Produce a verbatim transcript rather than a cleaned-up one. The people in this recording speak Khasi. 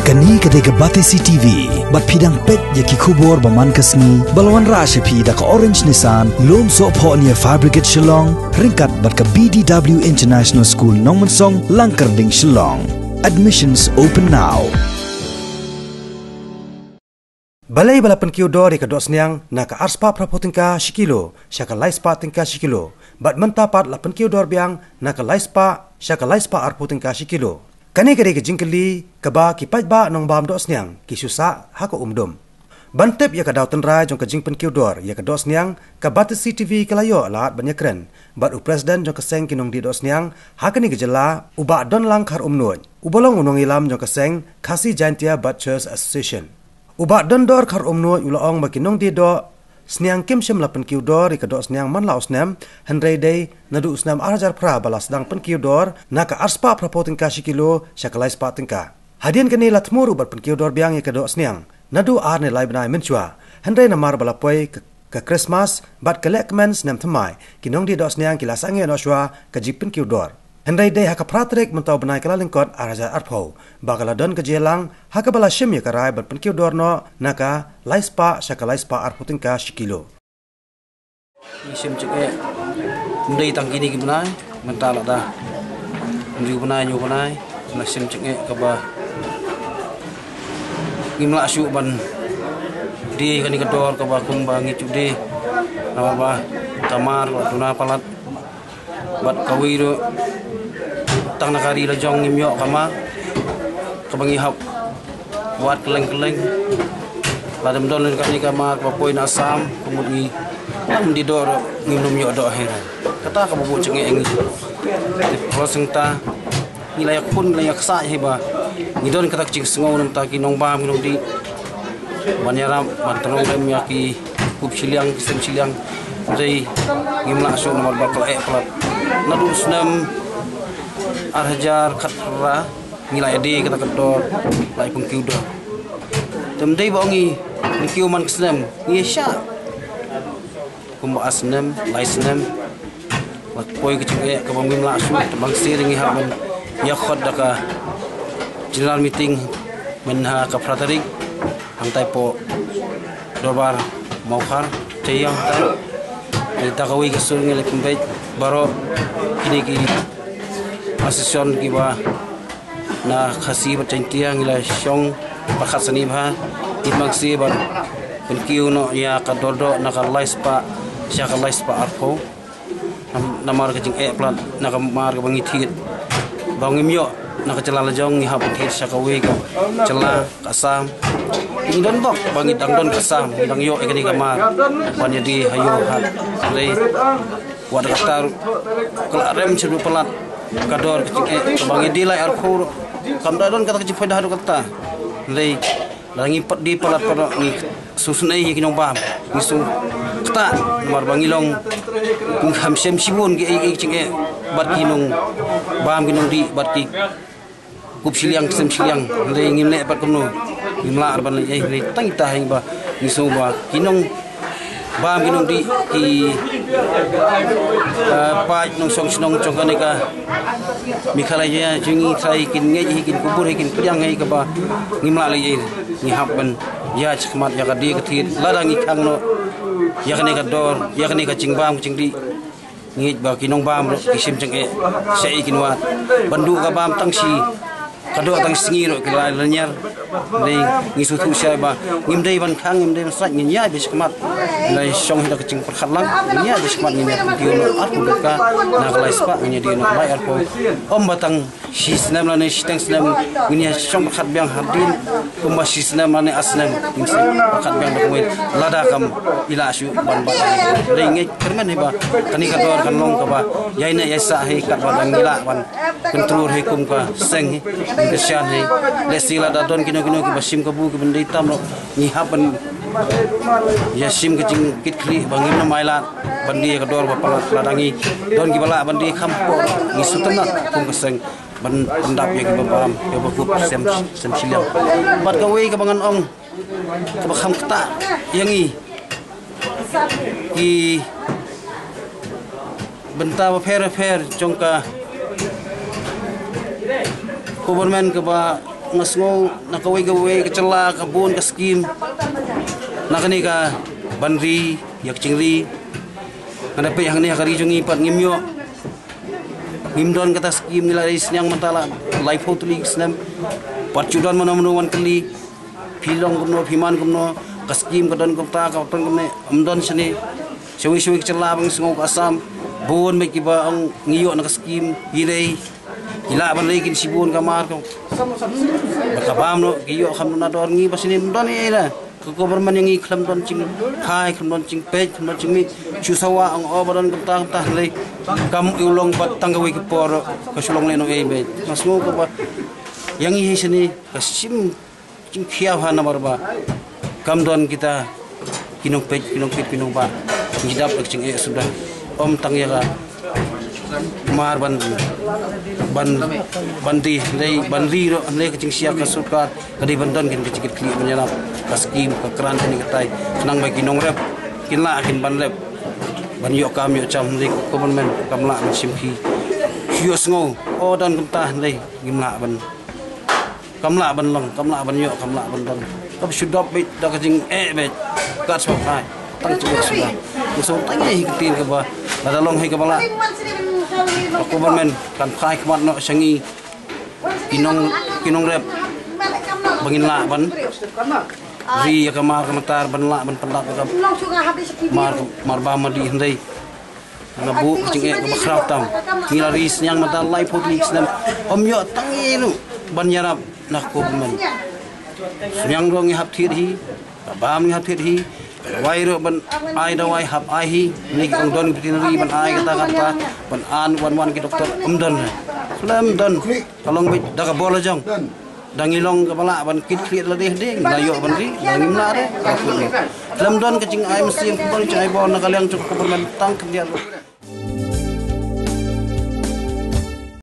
Kane ka dei ka Batesi T V, bad phi dang peit ïa ki khubor ba man ka sngi, ba la wanrah sha phi da ka Orange Nissan, Lum Sohphoh near Fire Brigade Shillong, ryngkat bad ka B D W International School Nongmensong, Langkyrding, Shillong. Admissions open now. Balei ba la pynkiew dor ïa ka dohsniang na ka arspah phraphew tyngka shi kilo sha ka laispah tyngka shi kilo, bad mynta pat la pynkiew dor biang na ka laispah sha ka laispah arphew tyngka shi kilo. Kane ka dei ka jingkylli kaba ki paidbah nongbam dohsniang ki shu sah ha ka umdum. Ban tip ïa ka daw tynrai jong ka jingpynkiew dor ïa ka dohsniang, ka Batesi T V ka la ïoh lad ban ïakren bad u President jong ka seng ki nongdie dohsniang ha kane ka jylla, u Bah Donlang Kharumnuid, uba long u nongïalam jong ka seng Khasi Jaintia Butchers Association. U Bah Dondor Kharumnuid u la ong ba ki nongdie dohsniang kim shym la pynkiew dor ïa ka dohsniang man la u snem, hynrei dei naduh u snem ar hajar phra ba la sdang pynkiew dor na ka arspah phraphew tyngka shi kilo sha ka laispah tyngka. Hadien kane la thmu ruh ban pynkiew dor biang ïa ka dohsniang naduh ar ne lai bnai mynshuwa, hynrei namar ba la poi ka, ka Christmas bad ka lehkmen snem thymmai, ki nongdie dohsniang ki la sangeh noh shuwa ka jingpynkiew dor. Hynrei dei ha ka phra tarik mynta u bnai Kyllalyngkot ar hajar arphew ba ka la don ka jingïalang ha kaba la shim ïa ka rai ban pynkiew dor noh na ka laispah sha ka laispah arphew tyngka shi kilo. Ngi shim jingeh, ym dei tang kine ki bnai, mynta lada hynriew bnai hynñiew bnai la shim jingeh kaba ngim lah shuh ban die kane ka dor kaba kumba ngi ju die. Namar ba ka mar ka duna palat, bad kawei ruh tang na ka ri la jong ngim ïoh ka mar kaba ngi hap wad kylleng kylleng. Lada ym don lane kane ka mar kaba poi na Assam, ka mut ngi ym die doh ruh ngim nym ïoh doh hi ruh. Kata kaba buh jingeh ïa ngi. Te pyrshang ta ngi la ïakhun, la ïaksaid hi ba ngi don kata ka jingsngew na ka bynta ki nongbam ki nongdie ban ïarap ban tynrong lem ïa ki kup shiliang ki sem shiliang. Hynrei ngim lah shuh namar ba ka la eh palat. Naduh u snem ar hajar khatphra ngi la ïadie kata ka dor, la ïa pynkiew dor. Te ym dei ba ong ngi pynkiew man ka snem, ngi ïa shah kumba ar snem, lai snem. La poi ka jingeh kaba ngim lah shuh, te bang sir ngi hap ban ïakhot da ka general meeting mynha ka phra tarik hangtai hapoh Dorbar Mawkhar Jaiang hangtai. Te da kawei ka sur ngi la pynbeit baroh kine ki association kiba na Khasi bad Jaintia, ngi la shong pyrkhat sani bha, ngin bang sir ban pynkiew noh ïa ka dor doh na ka laispah sha ka laispah arphew. Nam-, namar ka jingeh palat na ka mar kaba ngi thied ba ngim ïoh na ka jylla la jong, ngi hap ban thied sha kawei ka jylla, ka Assam. Ngi don bok ba ngi dang don ka Assam, ngi dang ïoh ïa kane ka mar ban ïadie ha ïew ha hat. Hynrei wat kata ruh ka la rem sha palat ka dor, ka jingeh kaba ngi die lai arphew ruh kam da don kata ka jingphoidah ruh kata. Hynrei lada ngi pat die palat pat ruh ngi sngewsynei ïa ki nongbam, ngi sngewthuh namar ba ngi long, ngi kham shem shibun ki ei ei ki jingeh bad ki nongbam ki nongdie bad ki kup shiliang ki sem shiliang. Hynrei ngim leh pat kumno, ngim lah ban leh ei, hynrei tang ita hi ba ngi sngew ba ki nongbam ki nongdie, ki, eh, paid nongshong shnong jong kane ka Meghalaya jong ngi, trai kin ngeit hi, kin kubur hi, kin pdiang hi kaba ngim lah leh ei. Ngi hap ban ïaid shakhmat ïa ka die ka thied, lada ngi khang noh ïa kane ka dor, ïa kane ka jingbam ka jingdie. Ngi ngeit ba ki nongbam ruh ki shim jingeh shaei kin wad. Ban duh ka bam tang shi, ka doh tang shi sngi ruh ki la lynñiar. Hynrei ngi sngewthuh shai ba ngim dei ban khang, ngim dei ban sait, ngin ïaid beit shakhmat. Ngi la shong hi da ka jingpyrkhat lang, ngin ïaid beit shakhmat, ngin ïaid pynkiew noh arphew tyngka na ka laispah, ngin ïadie noh lai arphew. Ym ba tang shi snem lane shiteng snem, ngin ïa shong pyrkhat biang hadien kumba shi snem lane ar snem, ngin shong pyrkhat biang da kumwei lada kam ila shu ban bat. Hynrei ngi kyrmen hi ba kane ka dor kan long kaba ïaineh ïaisah hi katba dang ngi lah ban kyntrol hi kum ka seng hi, ngin kyrshan hi. Lehse lada don kino kino kiba shim kabu kiba dei tam ruh, ngi hap ban ïa shim ka jingkitkhlieh ba ngin ym ailad ban die ka dor ba palat. Lada ngi don kiba lah ban die kham hapoh, ngi sngewtynnat kum ka seng ban pyndap ïa kiba bam, ïa kiba kup sem, sem shiliang. Bad kawei kaba ngan ong kaba kham ktah ïa ngi, ki bynta bapher bapher jong ka government kaba Nga sngew na kawei kawei ka jylla ka bun ka skim na kane ka ban ri ïa ka jingri. Nga da peit hangne ha ka ri jong ngi pat ngim ïoh, ngim don kata skim. Ngi la ri sniang mynta la laiphew tylli ki snem. Pat ju don mano mano wan kylli, phi long kumno, phi man kumno, ka skim ka don kumta, ka don kumne, ym don shane. Shawei shawei ka jylla ba nga sngew ka Assam, bun beit kiba ong ngi ïoh na ka skim, i rei, i lah ban rei kin shibun ka mar ka. Ba ka bam noh, ki ïoh kham na dor. Ngi ba shane ym don ei ei la. Ka government ïa ngi khlem don jingphai, khlem don jingpeit, khlem don jingmih. Shu sawa ong o ba don kumta kumta, hynrei kam u long bad tang kawei ki por ka shu long lehnoh ei beit. Nga sngew kaba ïa ngi hi shane ka shim jingkhia ha namar ba kam don kita ki nongpeit, ki nongpeit, ki nongbah. Ngi dap da ka jingeh suda. Ym tang ïa ka mar ban, ban, ban di, hynrei ban ri ruh, hynrei ka jingshai ka sorkar ka dei ban don kin ka jingkitkhlieh ban ïarap, ka skim, ka grant kane katai, khnang ba ki nongrep kin lah kin ban rep, ban ïoh kam ïoh jam. Hynrei ka government kam lah ban shim khie. Shu ïohsngew o don kumta, hynrei ngim lah ban, kam lah ban long, kam lah ban ïoh, kam lah ban don. Kaba shu dap beit da ka jingeh beit. Kat shu phai tang jingeh suda. Ngi sngew tang ïa hi ka ktien kaba lada long hi kaba lah, ka government kan phai khmat noh sha ngi ki nong, ki nongrep ba ngin lah ban ri ïa ka mar ka matar, ban lah ban pyndap ïa ka mar, mar bam mar dih. Hynrei nga buh ka jingeh kaba khraw tam. Ngi la ri sniang mynta laiphew tylli ki snem, ym ïoh tang ïa inu ban ïarap na ka government. Sniang ruh ngi hap thied hi, ka bam ngi hap thied hi, dawai ruh ban ai dawai hap ai hi. Ngi ki ong don ki veterinary ban ai kata kata, ban an wan wan ki doktor, ym don. Khlem don, ka long beit da ka bor la jong. Da ngi long kaba lah ban kitkhlieh lade de, ngi la ïoh ban ri, da ngim lah de, ka kut ngi. Khlem don ka jingai mynsiem, khlem don ka jingai bor na ka liang jong ka government tang khyndiat ruh.